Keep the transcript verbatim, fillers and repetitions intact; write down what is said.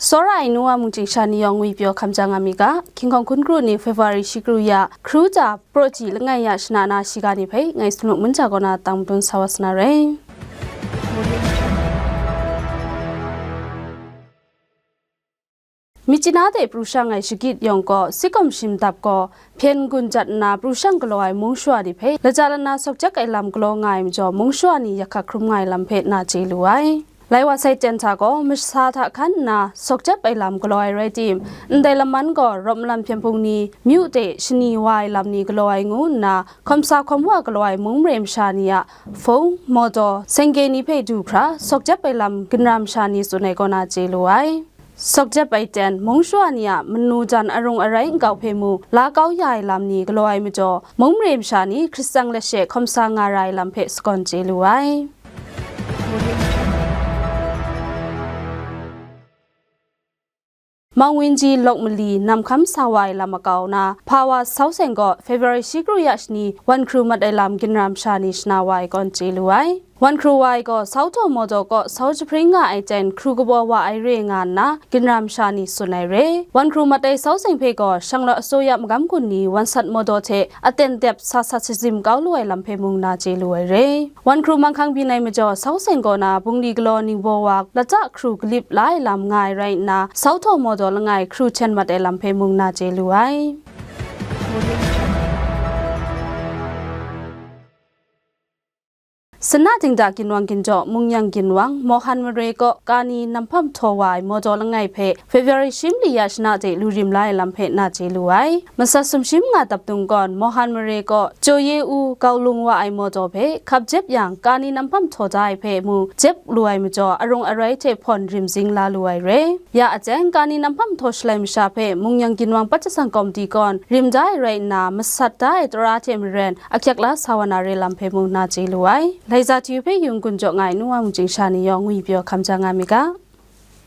Tsawra ai nu wa mungchying sha ni yawng ngwi pyaw hkam ja nga mi ga, King Hkawng hkun kru ni February shi kru ya, hkru ja, praw ji langai ya shana na shiga ni hpe, ngai Sumluk Munja kaw na tang madun sa wa sa na rai. Myitkyina de pru shang ai shagit yawng gaw, Sikawm Shim Dap gaw, hpyen gun jat nna pru shang galaw ai mung shawa ni hpe, laja lana sawk jep ai lam galaw nga ai majaw, mung shawa ni yak hkak hkrum nga ai lam hpe na chye lu ai. Lai wa sai ten hta gaw, masa hta hkan nna sawk jep ai lam galaw ai rai tim, ndai laman gaw, rawt malam hpyen hpung ni, myu de shani wa ai lam ni galaw ai ngu nna, hkawm sa hkawm wa galaw ai mung mare masha ni a hpung, mawdaw, sengge ni hpe du hkra, sawk jep ai lam ginra masha ni tsun ai kaw na chye lu ai. Sawk jep ai ten, mung shawa ni a manu jan arung arai nkau hpe mu la kau ya ai lam ni galaw ai majaw, mung mare masha ni hkrit tsang lashe hkawm sa nga ra ai lam hpe sagawn chye lu ai. Mawng Winji lawk mali nam hkam sa wa ai lam makau na, Hpawa Sau Seng gaw February shi kru ya shani wan hkru mat ai lam ginra masha ni shana wa ai kaw chye lu ai. Wan hkru wa ai gaw, Sau Htaw Mawdaw kaw sau jahpring nga ai ten hkru kabaw wa ai re nga nna, ginra masha ni tsun ai re. Wan hkru mat ai Sau Seng hpe gaw, Shanglawt Asoya magam gun ni wan sat mawdaw hte aten dep sa sat shazim kau lu ai lam hpe mung na chye lu ai re. Wan hkru manghkang byin ai majaw, Sau Seng kaw na bungli galaw ningbaw wa lata hkru galip la ai lam nga ai rai nna, Sau Htaw Mawdaw langai hkru hten mat ai lam hpe mung na chye lu ai. Sana Dingda Ginwang Ginjaw, Mungyang Ginwang, Mohan Mare kaw kani nam hpam htaw wa ai mawdaw langai hpe February shi mali ya shana de lu rim la ai lam hpe na chye lu ai. Masat sumshi manga dap dung gawn, Mohan Mare kaw Jaw Ye U gau lung wa ai mawdaw hpe hkap jep yang, kani nam hpam htaw da ai hpe mu jep lu ai majaw, arung arai hte hpawn rim zing la lu ai re. Ya a jang, kani nam hpam htaw shalai masha hpe Mungyang Ginwang Patjasang Kawmti kawn rim da ai rai nna, masat da ai tara hte maren ahkyak la sa wa na re lam hpe mung na chye lu ai. Laiza T V hpe yung gun jaw nga ai nu wa mungchying sha ni yawng ngwi pyaw hkam ja nga mi ga.